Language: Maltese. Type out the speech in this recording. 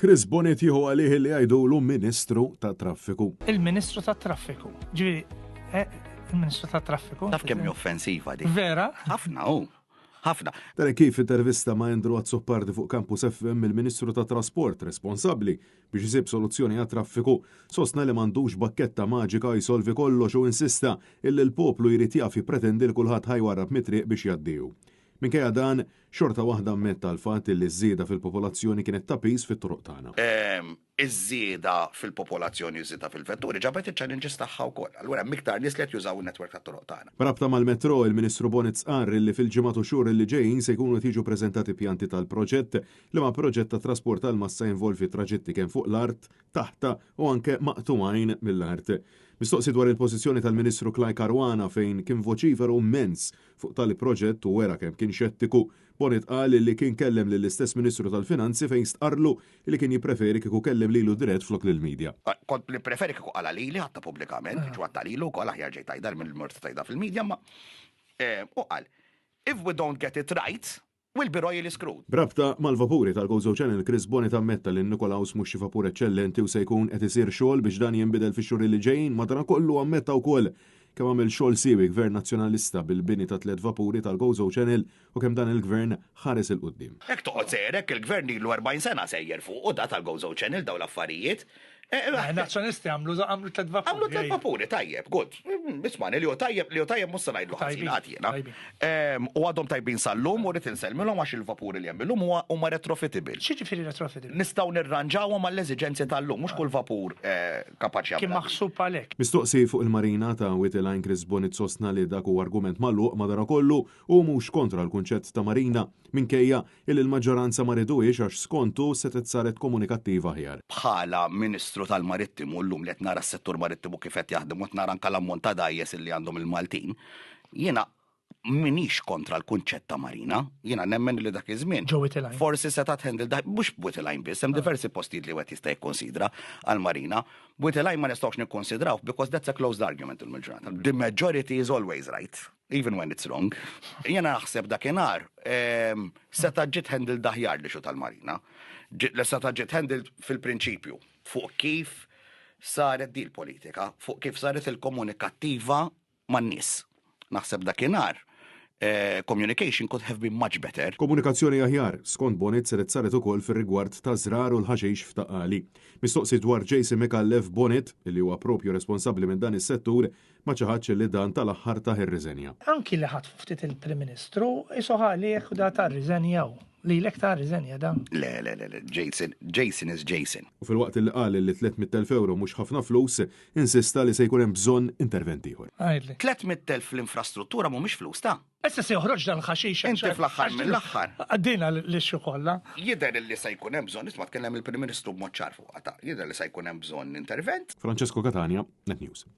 Chris Bonett jieħu għalih li jgħidulu Ministru tat-Traffiku. Il-Ministru tat-Traffiku. Ġifieri, eh, il-Ministru tat-Traffiku. Taf kemm offensiva dik. Vera? Ħafna hu. Ħafna. Dan kif intervista ma' Andrew Azzopardi fuq Campus FM il-Ministru tat-Trasport responsabbli biex isib soluzzjoni għat-traffiku, sostna li m'għandux bakketta maġika jsolvi kollox u insista illi l-poplu jrid jaf jippretendi li kulħadd ħa jwarrab mit-triq biex jgħaddihu. Minkejja dan, xorta waħda ammetta l-fatt illi ż-żieda fil-popolazzjoni kienet ta' piż fit-toroq tagħna. Iż-żieda fil-popolazzjoni u ż-żieda fil-vetturi ġabet iċ-challenges tagħha wkoll. Allura hemm iktar nies li qed jużaw in-network tat-toroq tagħna. B'rabta mal-metro, il-Ministru Bonett stqarr illi fil-ġimgħat u xhur illi ġejjin se jkunu qed jiġu preżentati pjanti tal-proġett, liema proġett ta' trasport tal-massa jinvolvi traġitti kemm fuq l-art, taħtha u anke maqtugħin mill-art. Mistoqsi dwar il-pożizzjoni tal-Ministru Clyde Caruana fejn kien voċiferu mmens fuq tali proġett u wera kemm kien xettiku, Bonett qal li kien kellem lill-istess Ministru tal-Finanzi fejn stqarrlu li kien jippreferi kieku kellem lilu dirett flok lill-media. Kont nippreferi kieku qalha lili ħatta pubblikament, ġu għadtha lilu wkoll aħjar ġejt tgħidha milli mort tgħidha fil-media, imma hu qal, if we don't get it right, will be royally screwed. B'rabta mal-vapuri tal-Gozo Channel, Chris Bonett ammetta li n-Nikolaus mhux xi vapur eċċellenti u se jkun qed isir xogħol biex dan jinbidel fix-xhur li ġejjin. Madankollu ammetta wkoll kemm għamel xogħol siewi Gvern Nazzjonalista bil-bini ta' tlett vapuri tal-Gozo Channel u kemm dan il-Gvern ħares 'il quddiem. Hekk toqgħod sejjer hekk il-Gvern ilu 40 sena sejjer fuqu da tal-Gozo Channel dawn l-affarijiet. Nazzjonisti għamlu għamlu tlett vapuri. Għamlu tlett vapuri, tajjeb, good. Ismani li hu tajjeb, li hu tajjeb mhux se ngħidlu ħażin qatt jiena. U għadhom tajbin sal-lum u rrid insellmilhom għax il-vapuri li hemm illum huma retrofittable. X'jiġifieri retrofittable? Nistgħu nirranġawhom għall-eżiġenzi tal-lum, mhux kull vapur kapaċi jagħmel. Kien maħsub għalhekk. Mistoqsi fuq il-marina ta' Wied il-Għajn Chris Bonett sostna li dak huwa argument magħluq madanakollu hu mhux kontra l-kunċett ta' marina minkejja Illi l-maġġoranza ma riduhiex għax skontu setgħet saret komunikattiva aħjar. Bħala Ministru tal-Marittimu llum li qed nara s-settur marittimu kif qed jaħdem u qed nara anke l-ammont ta' dgħajjes illi għandhom il-Maltin, jiena m'iniex kontra l-kunċett ta' marina. Jiena nemmen li dak iż-żmien forsi setgħet handle mhux b'Wied il-Għajn biss, hemm diversi postijiet li wieħed jista' jikkonsidra għall-marina. B'Wied il-Għajn ma nistgħux nikkonsidrawh because that's a closed argument illum il-ġurnata. The majority is always right. Even when it's wrong. Jena naħseb dakinhar ehm, seta' ġiet handled aħjar li xu tal-marina. Seta' ġiet handled fil-prinċipju fuq kif saret di l-politika, fuq kif saret il-komunikattiva man-nies. Naħseb dakinhar eh, communication could have been much better. Komunikazzjoni aħjar, skont Bonett setgħet saret ukoll fir-rigward ta' żrar u l-ħaxix f'Ta' Qali. Mistoqsi dwar Jason Micallef, Bonett, li huwa propju responsabbli minn dan is-settur, Ma ċaħadx li dan tal-aħħar tah ir-riżenja. Anki li ħatfu ftit il-Prim Ministru, qisu ħa għalih u da ta r-riżenja hu. Lilek ta r-riżenja da? Le, le, le, le, Jason, Jason is Jason. U filwaqt li qal li 300,000 ewro mhux ħafna flus, insista li se jkun hemm bżonn intervent ieħor. Għidli. 300,000 fl-infrastruttura mhumiex flus ta'. Issa se joħroġ dal-ħaxix. Inti fl-aħħar mill-aħħar. Għaddina l-issue kollha. Jidher li se jkun hemm bżonn, isma' tkellem il-Prim Ministru b'mod ċar fuqha ta', jidher li se jkun hemm bżonn intervent. Francesco Catania, Net News.